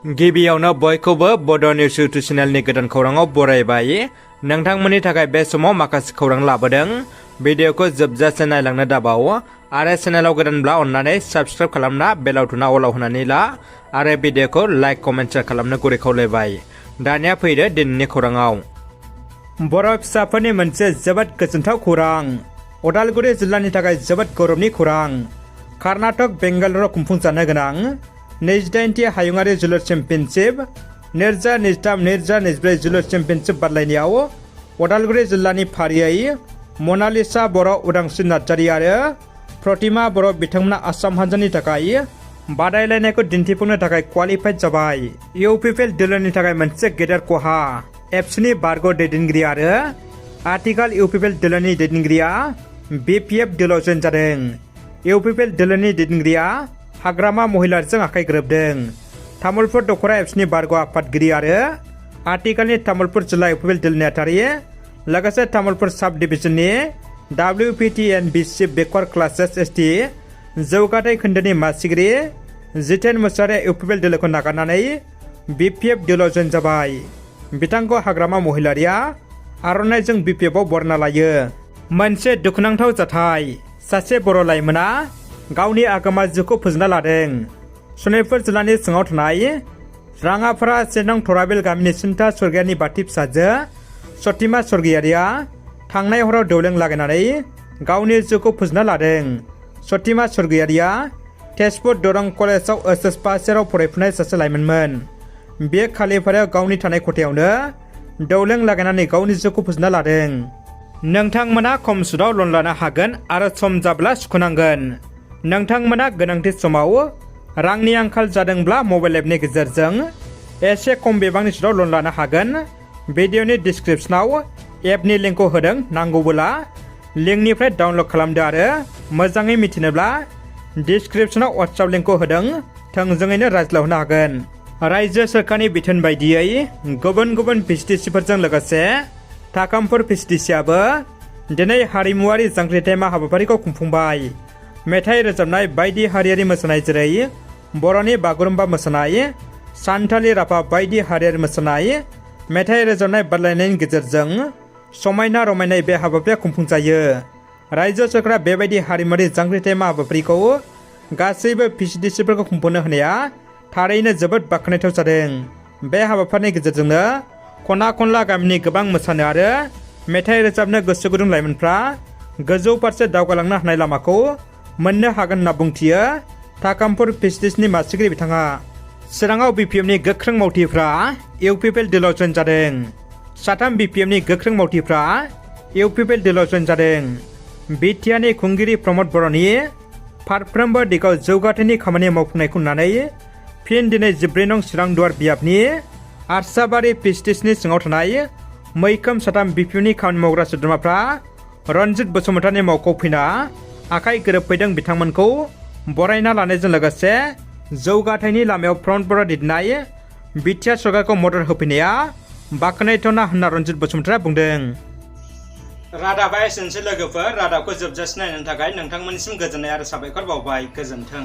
गिबियावनो बयखौबो बड' निउस इउटुब चेनेलनि गोदान खौराङाव बरायबाय। नोंथांमोननि थाखाय बे समाव माखासे खौरां लाबोदों। भिडिअखौ जोबजासे नायलांनो दाबाव आरो चेनेलाव गोदानब्ला अन्नानै साबस्क्राइब खालामना बेल आइकनआ अलाव होनानै ला आरो भिडिअखौ लाइक कमेन्ट शेयार खालामनो गुरै खावलायबाय। दानिया फैदो दिनैनि खौराङाव। बर' फिसाफोरनि मोनसे जोबोद गोजोनथाव खौरां। उदालगुरि जिल्लानि थाखाय जोबोद गौरबनि खौरां। कर्नाटक बेंगालुरु खुंफुंजानो गोनां 28थि हायुङारि जोलुर चेम्पियनशिप 2023-2024 जोलुर चेम्पियनशिप बादायलायनायाव उदालगुरि जिल्लानि फारियै मनालिसा बर', उदांस्रि नार्जारि आरो प्रतिमा बर' बिथांमोना आसाम हानजानि थाखाय बादायलायनायखौ दिन्थिफुंनो थाखाय क्वालिफाइड जाबाय। इउपिपिएल दोलोनि थाखाय मोनसे गेदेर खहा। एफसिनि बारग' दैदेनगिरि आरो आथिखाल इउपिपिएल दोलोनि दैदेनगिरिया बिपिएफ दोलोआव जइन जादों। इउपिपिएल दोलोनि दैदेनगिरिया हाग्रामा महिलारिजों आखाइ गोरोबदों। तामुलपुर दख'रा एफसिनि बारग' आफादगिरि आरो आथिखालनि तामुलपुर जिल्ला इउपिपिएल दोल नेहाथारि लोगोसे तामुलपुर साब डिभिजननि WPTNBC बेकवार्ड क्लासेस एसटि जौगाथाय खोन्दोनि मासिगिरि जितेन मुसाहारिया इउपिपिएल दोलोखौ नागारनानै बिपिएफ दोलोआव जइन जाबाय। बिथांखौ हाग्रामा महिलारिया आर'नाइजों बिपिएफआव बरना लायो। मोनसे दुखुनांथाव जाथाय। सासे बर' लाइमोना गावनि आगोमा जिउखौ फोजोबना लादों। सनितपुर जिल्लानि सिङाव थानाय राङाफारा 1 नं थराबिल गामिनि सिन्था स्वर्गियारिनि बाथि फिसाजो सतिमा स्वर्गियारिया थांनाय हराव दौलें लागायनानै गावनि जिउखौ फोजोबना लादों। सतिमा स्वर्गियारिया तेजपुर दरं कलेजाव एचएस फार्स्ट इयाराव फरायफुनाय सासे लाइमोनमोन। बे खालिफारायाव गावनि थानाय खथायावनो दौलें लागायनानै गावनि जिउखौ फोजोबना लादों। नोंथांमोना खम सुदआव लन लानो हागोन आरो सम जाब्ला सुख'नांगोन। नोंथांमोना गोनांथि समाव रांनि आंखाल जादोंब्ला मबाइल एपनि गेजेरजों एसे खम बिबांनि सुदआव लन लानो हागोन। भिडिअनि डिसक्रिपसनाव एपनि लिंकखौ होदों। नांगौबोला लिंकनिफ्राय डाउनलड खालामदो आरो मोजाङै मिथिनोब्ला डिसक्रिपसनाव वाट्सएप लिंकखौ होदों। थोंजोङैनो रायज्लायहरनो हागोन। रायजो सोरखारनि बिथोन बायदियै गुबुन गुबुन भिसिडिसिफोरजों लोगोसे थाकामपुर भिसिडिसिआबो दिनै हारिमुवारि जांख्रिथायमा हाबाफारिखौ खुंफुंबाय। मेथाइ रोजाबनाय बायदि हारियारि मोसानाय जेरै बर'नि बागुरुम्बा मोसानाय, सान्थालि राभा बायदि हारियारि मोसानाय, मेथाइ रोजाबनाय बादायलायनायनि गेजेरजों समायना रमायनाय बे हाबाफारिया खुंफुंजायो। रायजो सोरखारा बेबायदि हारिमुवारि जांख्रिथायमा हाबाफारिखौ गासैबो भिसिडिसिफोरखौ खुंफुंनो होनाया थारैनो जोबोद बाख्नायथाव जादों। बे हाबाफारिनि गेजेरजोंनो खना खनला गामिनि गोबां मोसानो आरो मेथाइ रोजाबनो गोसो गुदुं लाइमोनफ्रा गोजौ फारसे दावगालांनो हानाय लामाखौ मोननो हागोन होनना बुंथियो थाकामपुर भिसिडिसिनि मासिगिरि बिथाङा। चिराङाव बिपिएफनि गोख्रों मावथिफ्रा इउपिपिएल दोलोआव जइन जादों। 3 बिपिएफनि गोख्रों मावथिफ्रा इउपिपिएल दोलोआव जइन जादों। बिटिआरनि खुंगिरि प्रमद बर'नि फारफ्रोमबो दिगाव जौगाथायनि खामानि मावफुंनायखौ नुनानै फिन दिनै 14 नं चिरां दुवार बियाबनि आरसाबारि भिसिडिसिनि सिङाव थानाय मैखोम 3 बिपिएफनि खामानि मावग्रा सोद्रोमाफ्रा रन्जित बसुमतारिनि मावख'आव फैना आखाइ गोरोबफैदों। बिथांमोनखौ बरायना लानायजों लोगोसे जौगाथायनि लामायाव फ्रन्ट बर' दैदेननाय बिटिआर सरकारखौ मदद होफैनाया बाख्नायथावना होनना रन्जित बसुमतारिया बुंदों। रादाबा एसेनोसै लोगोफोर। रादाबखौ जोबजासे नायनो थाखाय नोंथांमोननिसिम गोजोननाय आरो साबायखर बावबाय। गोजोन्थों।